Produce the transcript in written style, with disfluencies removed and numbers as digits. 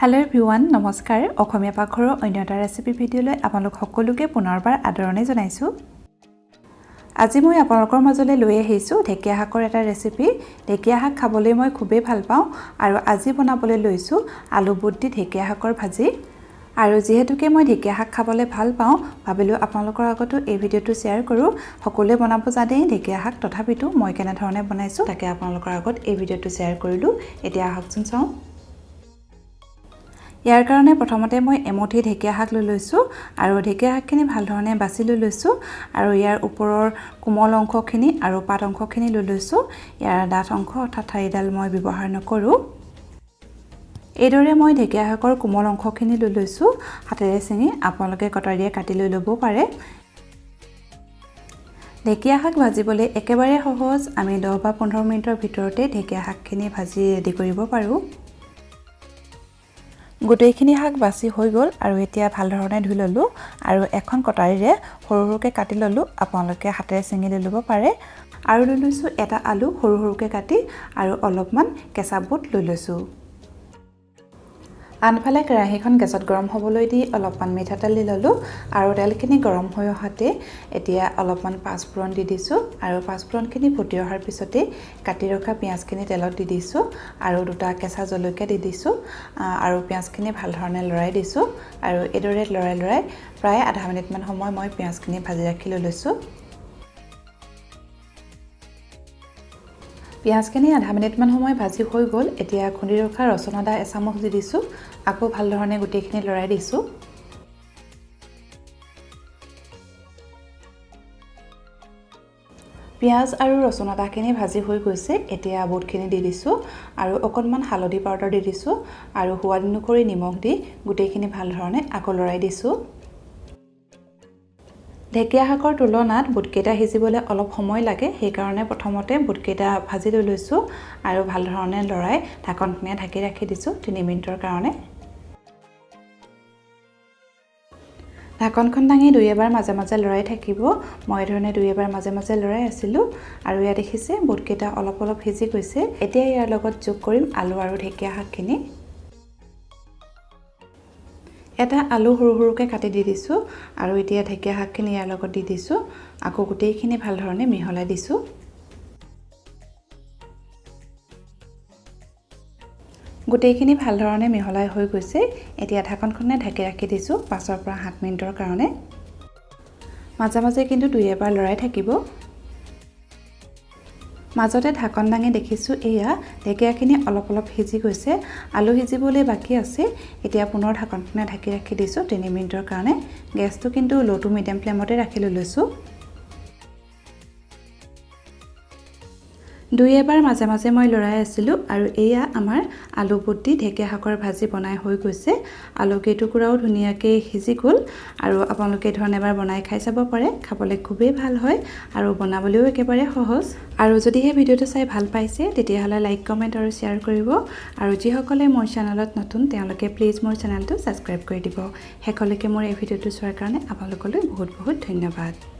Hello' everyone, নমস্কাৰ। অসমীয়া পাকঘৰৰ অন্য এটা ৰেচিপি ভিডিঅ'লৈ আপোনালোক সকলোকে পুনৰবাৰ আদৰণি জনাইছোঁ। আজি মই আপোনালোকৰ মাজলৈ লৈ আহিছোঁ ঢেকীয়া শাকৰ এটা ৰেচিপি। ঢেকীয়া শাক খাবলৈ মই খুবেই ভাল পাওঁ আৰু আজি বনাবলৈ লৈছোঁ আলু বুট দি ঢেকীয়া শাকৰ ভাজি। আৰু যিহেতুকে মই ঢেকীয়া শাক খাবলৈ ভাল পাওঁ, ভাবিলোঁ আপোনালোকৰ আগতো এই ভিডিঅ'টো শ্বেয়াৰ কৰোঁ। সকলোৱে বনাব জানেই ঢেকীয়া শাক, তথাপিতো মই কেনেধৰণে বনাইছোঁ তাকে আপোনালোকৰ আগত এই ভিডিঅ'টো শ্বেয়াৰ কৰিলোঁ। এতিয়া আহকচোন চাওঁ। ইয়াৰ কাৰণে প্ৰথমতে মই এমুঠি ঢেকীয়া শাক লৈ লৈছোঁ আৰু ঢেকীয়া শাকখিনি ভাল ধৰণে বাছি লৈ লৈছোঁ আৰু ইয়াৰ ওপৰৰ কোমল অংশখিনি আৰু পাত অংশখিনি লৈ লৈছোঁ। ইয়াৰ ডাঠ অংশ অৰ্থাৎ ঠাৰিডাল মই ব্যৱহাৰ নকৰোঁ। এইদৰে মই ঢেকীয়া শাকৰ কোমল অংশখিনি লৈ লৈছোঁ হাতেৰে ছিঙি, আপোনালোকে কটাৰীয়ে কাটি লৈ ল'বও পাৰে। ঢেকীয়া শাক ভাজিবলৈ একেবাৰে সহজ। আমি 10 বা 15 মিনিটৰ ভিতৰতে ঢেকীয়া শাকখিনি ভাজি ৰেডি কৰিব পাৰোঁ। গোটেইখিনি শাক বাছি হৈ গ'ল আৰু এতিয়া ভাল ধৰণে ধুই ল'লোঁ আৰু এখন কটাৰীৰে সৰু সৰুকৈ কাটি ল'লোঁ। আপোনালোকে হাতেৰে ছিঙি লৈ ল'ব পাৰে। আৰু লৈ লৈছোঁ এটা আলু সৰু সৰুকৈ কাটি আৰু অলপমান কেঁচা বুট লৈ লৈছোঁ। আনফালে কেৰাহীখন গেছত গৰম হ'বলৈ দি অলপমান মিঠাতেল দি ল'লোঁ আৰু তেলখিনি গৰম হৈ অহাতে এতিয়া অলপমান পাঁচফোৰণ দি দিছোঁ আৰু পাঁচফোৰণখিনি ফুটি অহাৰ পিছতেই কাটি ৰখা পিঁয়াজখিনি তেলত দি দিছোঁ আৰু দুটা কেঁচা জলকীয়া দি দিছোঁ আৰু পিঁয়াজখিনি ভাল ধৰণে লৰাই দিছোঁ আৰু এইদৰে লৰাই লৰাই প্ৰায় আধা মিনিটমান সময় মই পিঁয়াজখিনি ভাজি ৰাখি লৈ লৈছোঁ। পিঁয়াজখিনি আধা মিনিটমান সময় ভাজি হৈ গ'ল। এতিয়া খুন্দি ৰখা ৰচুন আদা এচামুচ দি দিছোঁ। আকৌ ভাল ধৰণে গোটেইখিনি লৰাই দিছোঁ। পিঁয়াজ আৰু ৰচুন আদাখিনি ভাজি হৈ গৈছে। এতিয়া বুটখিনি দি দিছোঁ আৰু অকণমান হালধি পাউডাৰ দি দিছোঁ আৰু সোৱাদ অনুসৰি নিমখ দি গোটেইখিনি ভাল ধৰণে আকৌ লৰাই দিছোঁ। ঢেকীয়া শাকৰ তুলনাত বুটকেইটা সিজিবলৈ অলপ সময় লাগে, সেইকাৰণে প্ৰথমতে বুটকেইটা ভাজি লৈ লৈছোঁ আৰু ভাল ধৰণে লৰাই ঢাকনখনে ঢাকি ৰাখি দিছোঁ 3 মিনিটৰ কাৰণে। ঢাকনখন দাঙি দুই এবাৰ মাজে মাজে লৰাই থাকিব। মই এই ধৰণে দুই এবাৰ মাজে মাজে লৰাই আছিলোঁ আৰু ইয়াত দেখিছে বুটকেইটা অলপ অলপ সিজি গৈছে। এতিয়া ইয়াৰ লগত যোগ কৰিম আলু আৰু ঢেকীয়া শাকখিনি। এটা আলু সৰু সৰুকৈ কাটি দি দিছোঁ আৰু এতিয়া ঢেকীয়া শাকখিনি ইয়াৰ লগত দি দিছোঁ। আকৌ গোটেইখিনি ভাল ধৰণে মিহলাই দিছোঁ। গোটেইখিনি ভাল ধৰণে মিহলাই হৈ গৈছে। এতিয়া ঢাকনখনে ঢাকি ৰাখি দিছোঁ 5ৰ পৰা 7 মিনিটৰ কাৰণে। মাজে মাজে কিন্তু দুই এবাৰ লৰাই থাকিব। মাজতে ঢাকন দাঙি দেখিছোঁ এয়া ঢেকীয়াখিনি অলপ অলপ সিজি গৈছে, আলু সিজিবলৈ বাকী আছে। এতিয়া পুনৰ ঢাকনখনে ঢাকি ৰাখি দিছোঁ 3 মিনিটৰ কাৰণে। গেছটো কিন্তু ল' টু মিডিয়াম ফ্লেমতে ৰাখি লৈ লৈছোঁ। দুই এবাৰ মাজে মাজে মই লৰাই আছিলোঁ আৰু এয়া আমাৰ আলু বুট দি ঢেকীয়া শাকৰ ভাজি বনাই হৈ গৈছে। আলু কেইটুকুৰাও ধুনীয়াকৈ সিজি গ'ল আৰু আপোনালোকে এই ধৰণে এবাৰ বনাই খাই চাব পাৰে। খাবলৈ খুবেই ভাল হয় আৰু বনাবলৈও একেবাৰে সহজ। আৰু যদিহে ভিডিঅ'টো চাই ভাল পাইছে তেতিয়াহ'লে লাইক, কমেণ্ট আৰু শ্বেয়াৰ কৰিব। আৰু যিসকলে মোৰ চেনেলত নতুন তেওঁলোকে প্লিজ মোৰ চেনেলটো ছাবস্ক্ৰাইব কৰি দিব। শেষলৈকে মোৰ এই ভিডিঅ'টো চোৱাৰ কাৰণে আপোনালোকলৈ বহুত বহুত ধন্যবাদ।